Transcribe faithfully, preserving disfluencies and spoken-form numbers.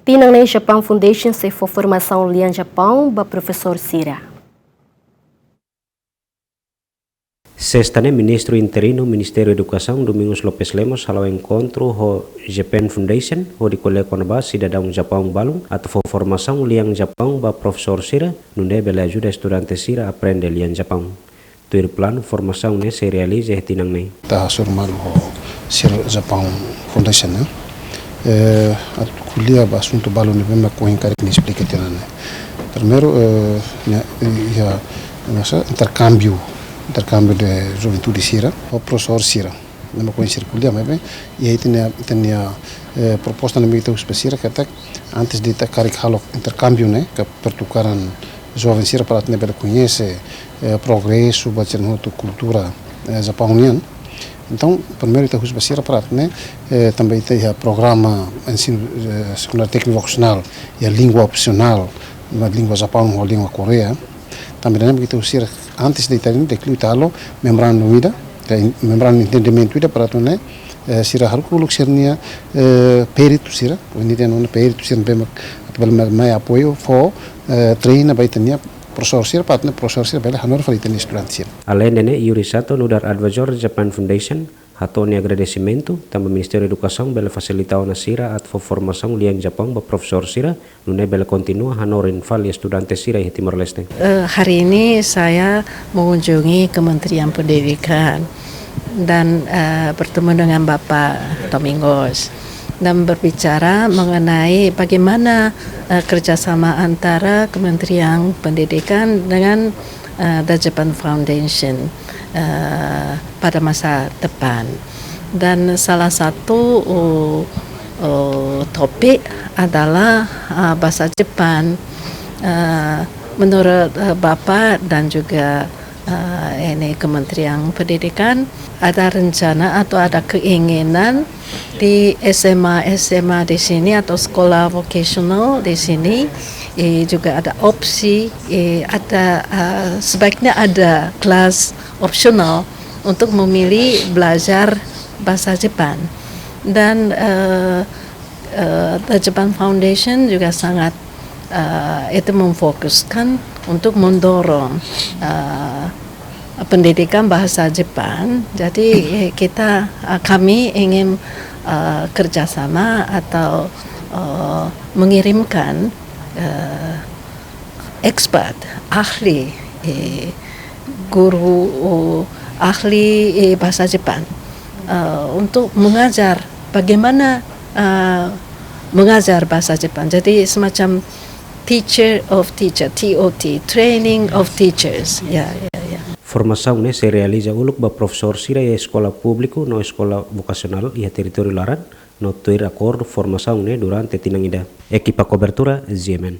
Tinan ne'e Japan Foundation sei fó formasaun lian Japaun ba profesór sira. Sesta ne'e Ministru Interinu Ministériu Edukasaun Domingos Lopes Lemos hala'o enkontru ho Japan Foundation hodi ko'alia kona-ba sidadaun Japaun balun atu fó formasaun lian Japaun ba profesór sira, nune'e bele ajuda estudante sira aprende lian Japaun. Tuir planu, formasaun ne'e sei realiza iha tinan ne'e. Ita hasoru malu ho sira Japan Foundation ne'e. Eh, atu ko'alia ba asuntu balu ne'ebé mak ohin karik nia esplika tiha ona ne'e. Primeiru, eh, ne'e, eh, iha, eh, masa, interkámbiu, interkámbiu de juventude sira ho profesór sira. Ne'e mak ohin sira ko'alia, maibé iha ita-nia, ita-nia, eh, proposta ne'ebé ita husu ba sira katak antes de ita karik halo interkámbiu ne'e, ka pertukaran joven sira para atu nune'e bele koñese, eh, progresu, ba sira-nia hotu kultura, eh, Japaun nian. Entaun, primeiru ita husu ba sira para atu nune'e, eh, tanba ita iha programa ensinu, eh, sekundáriu tékniku vokasionál, iha língua opsionál, iha língua Japaun ho língua Koreia. Tanba ne'e mak ita husu sira antes de ita nune'e, dekliu ita halo memorandum ida, ka in-, memorandum de entendimentu ida para atu nune'e, eh, sira haruka uluk sira-nia, eh, peritu sira, ohin ita dehan ona peritu sira ne'ebé mak atu bele mai, mai apoiu fó, eh, treina ba ita-nia profesór sira, para atu nune'e profesór sira bele hanorin fali ita-nia estudante sira. Aleinde ne'e, Yuri Sato, nu'udar advisor Japan Foundation, hato'o nia agradesimentu tanba Ministériu Edukasaun bele fasilita ona sira atu fó formasaun lian Japaun ba profesór sira, nune'e bele kontinua hanorin fali estudante sira iha Timor-Leste. Eh, hari ini saya mengunjungi Kementerian Pendidikan dan, eh, bertemu dengan Bapak Domingos dan berbicara mengenai bagaimana, eh, kerjasama antara Kementerian Pendidikan dengan, eh, The Japan Foundation, eh, pada masa depan. Dan salah satu, uh, uh, topik adalah, uh, bahasa Jepang. Uh, menurut, uh, Bapak dan juga, uh, ini Kementerian Pendidikan, ada rencana atau ada keinginan di S M A, S M A di sini atau sekolah vokasional di sini, eh, juga ada opsi, eh, ada, uh, sebaiknya ada kelas opsional untuk memilih belajar bahasa Jepang. Dan, eh, eh, The Japan Foundation juga sangat, eh, itu memfokuskan untuk mendorong, eh, pendidikan bahasa Jepang. Jadi, eh, kita, eh, kami ingin, eh, kerjasama atau, eh, mengirimkan, eh, expert, ahli, eh, guru, oh, ahli, eh, bahasa Jepang, eh, untuk mengajar bagaimana, eh, mengajar bahasa Jepang. Jadi semacam teacher of teacher, T O T, training of teachers. Ya, ya, ya. Formasaun ne'e sei realiza uluk ba profesór sira iha eskola públiku no eskola vokasionál iha territóriu laran, no tuir akordu formasaun ne'e durante tinan ida. Ekipa kobertura, G M N.